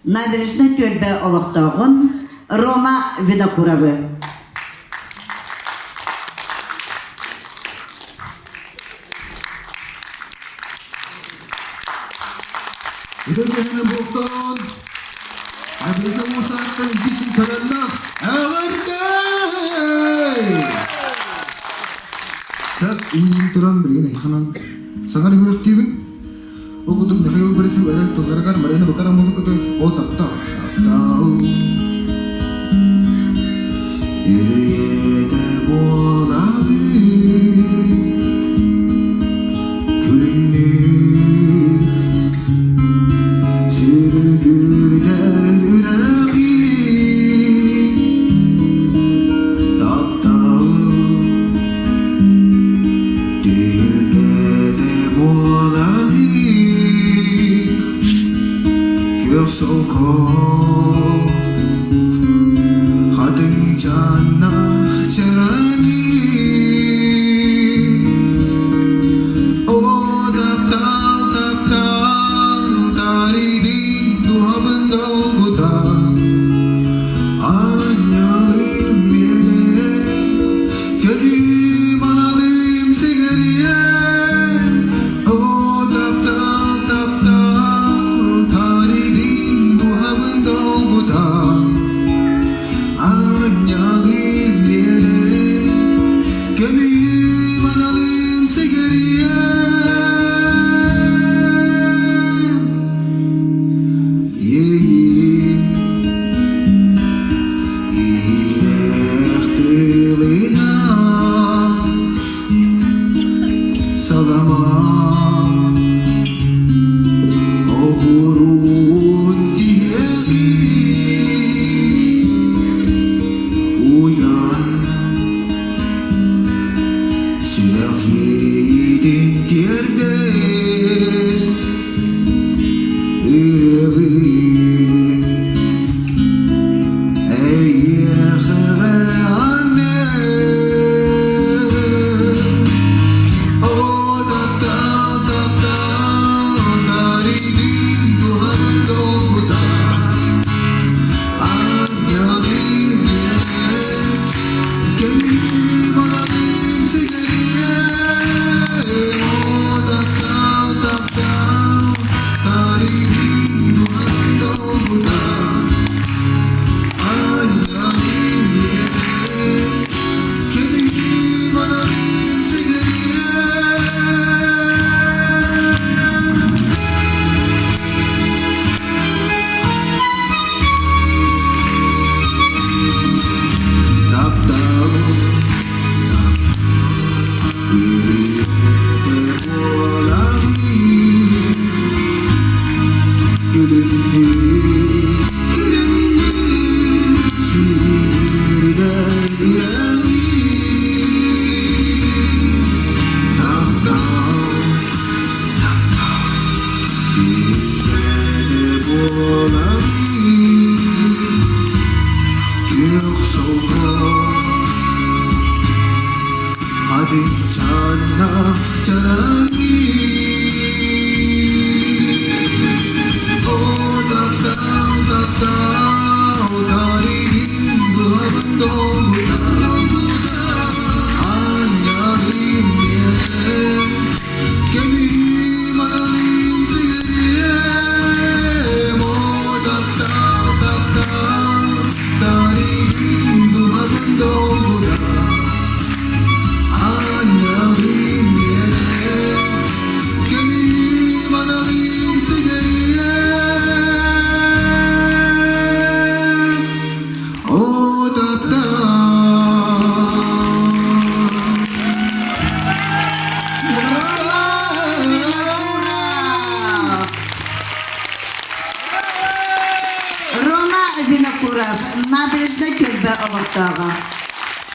Набережнай түөлбэ олохтооҕун Рома Винокуровы. Үтө киһини буохтаан, Абыйга Мусааттан иккисин көрөннөх, эҕэрдэ! Сәт үүнэн туран билигин эйханан саҥа үһүрүктүүбүн. Ол курдук Михаил Борисов эрэл тылларыгар Марина Бакара музыкатын «О таптал, таптал» Үрүйэтэ буолабын Күлүмнүүр Сүрүгүрдэр үрэҕи Таптал Түһүлгэтэ буолаҕын Күөх солко Хатыҥ чааннаах чараҥы О таптал, таптал, тарыйдын дууһабын долгутан Анньалым миэнэ Кэлиим аналым сигэрийэн, О, таптал, таптал, тарыйдын дууһабын долгутан, Анньалым миэнэ, кэлиим аналым сигэрийэн. Иэйиим Иһирэх тылынан салама оһуорун тиһэҕин уйан сүрэх иэйиитин тиэрдэн ырыабын Эйиэхэҕэ О таптал, таптал, тарыйдын туһан долгутар Анньалым кэлиим аналым сигэрийэм О таптал, таптал, тарыйдын туһан долгутар Күөх солко Хадычанна чараҥыы О таптал, таптал, тарыйдын быһабын долгутан Анньалым миэн, кэмим аналым сигириэм О таптал, таптал, тарыйдын быһабын долгутан Рома Винокуров, набережнай түөлбэ олохтооҕо.